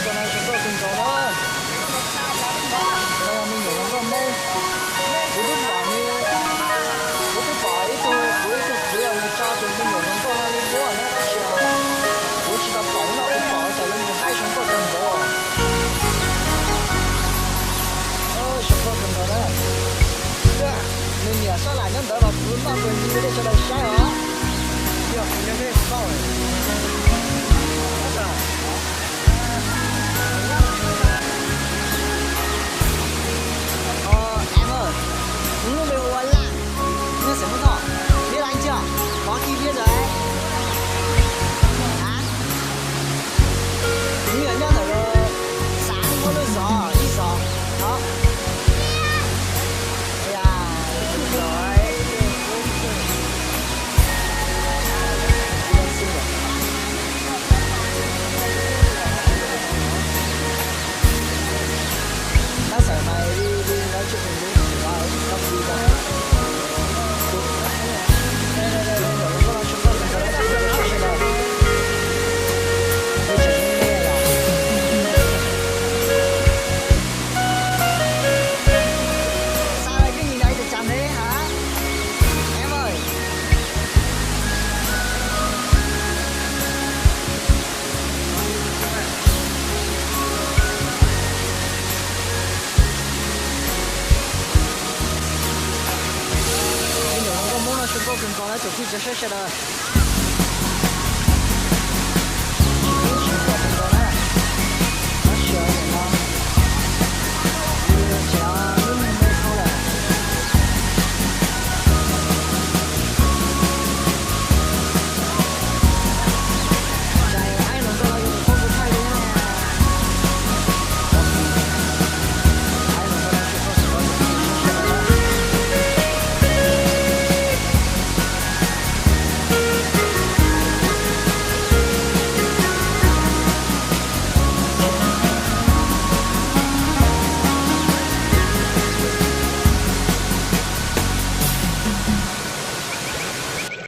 Cov no zoo nkauj kawg nkaus na. Cov no yog me nyuam hluas nkauj Hmoob. Kuv twb pom nws, kuv twb pom ib tug, kuv ib tug kwv los nws tso tus me nyuam hluas nkauj no li duab na tab sis kuv tsis tau pom, hnub no kuv pom cas li nws haib zoo nkauj kawg nkaus. Zoo nkauj kawg nkaus na. Nws niam sab lam nyob ntawd los kuv noj kawg nkaus li sawv daws saib os. Yog kuv nyob peb hauv vaj. Em ơi, move over line. Nghe sớm không thọ? Biết anh chưa? Có khi biết rồi đấy. Hả? Những người nhớ thở sáng có lướt gió, ít gió. Đó. Ây da, giỏi. Nó xài mày đi, đi nói chuyện cùng với nó, nó đi ra. Sao lại cứ nhìn thấy chằm chằm thế hả? Em ơi. Ib nyuam hluas nkauj Hmoob no zoo nkauj kawg nkaus na, tsoom phooj ywg tsoom saib sawv daws.